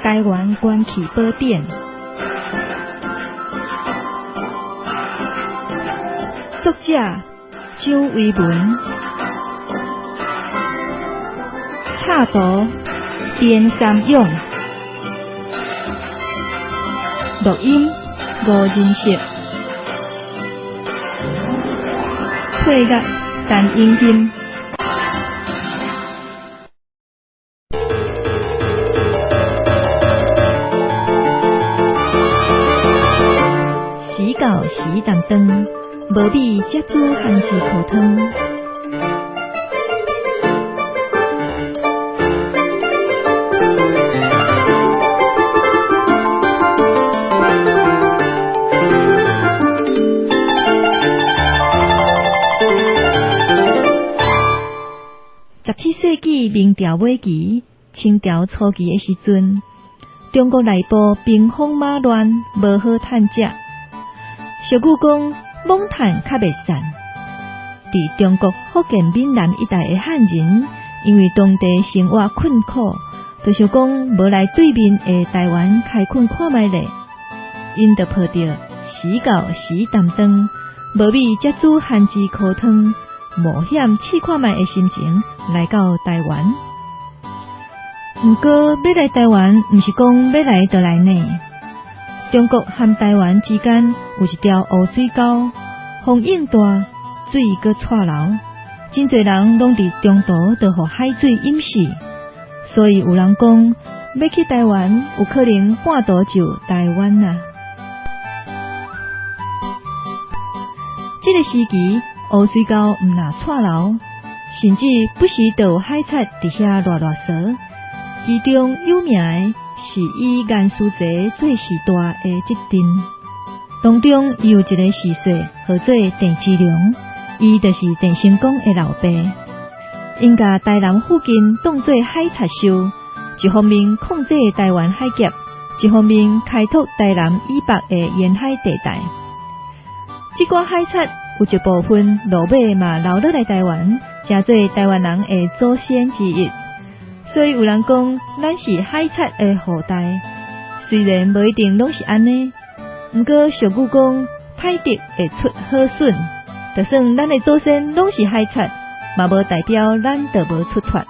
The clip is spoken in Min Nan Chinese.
台灣元氣寶典，作者蔣維文，插圖田三勇，錄音吳仁碩，配樂陳英金。死到死當當，無米才煮番薯糊湯。17世紀明朝尾期，清朝初期的時陣，中國內部兵荒馬亂，無好趁食。俗語講，罔趁較袂散。佇中國福建閩南一帶的漢人，因為當地生活困苦，就想講無來對面的台灣開墾看覓咧，𪜶就抱著死到死擔當，無米才煮番薯糊湯，冒險試看覓的心情來到台灣。毋過欲來台灣，毋是講欲來就來呢。中國和台灣之間有一條烏水溝，風湧大，水閣掣流，真濟人攏佇中途就予海水淹死。所以有人講，欲去台灣，有可能半途就台灣啊。這个時期，烏水溝毋若掣流，甚至不時就有海賊佇遐賴賴趖。其中有名的是以顏書濟做序大的這陣，當中伊有一個序細號做鄭芝龍，伊就是鄭成功的老爸。𪜶共台南附近當做海賊首，一方面控制台灣海峽，一方面開拓台南以北的沿海地帶。這寡海賊有一部分落尾嘛留落來台灣，成做台灣人的祖先之一。所以有人講，咱是海賊的後代，雖然無一定攏是按呢，毋過俗語講，歹竹會出好筍，就算咱的祖先攏是海賊，嘛無代表咱就無出脫。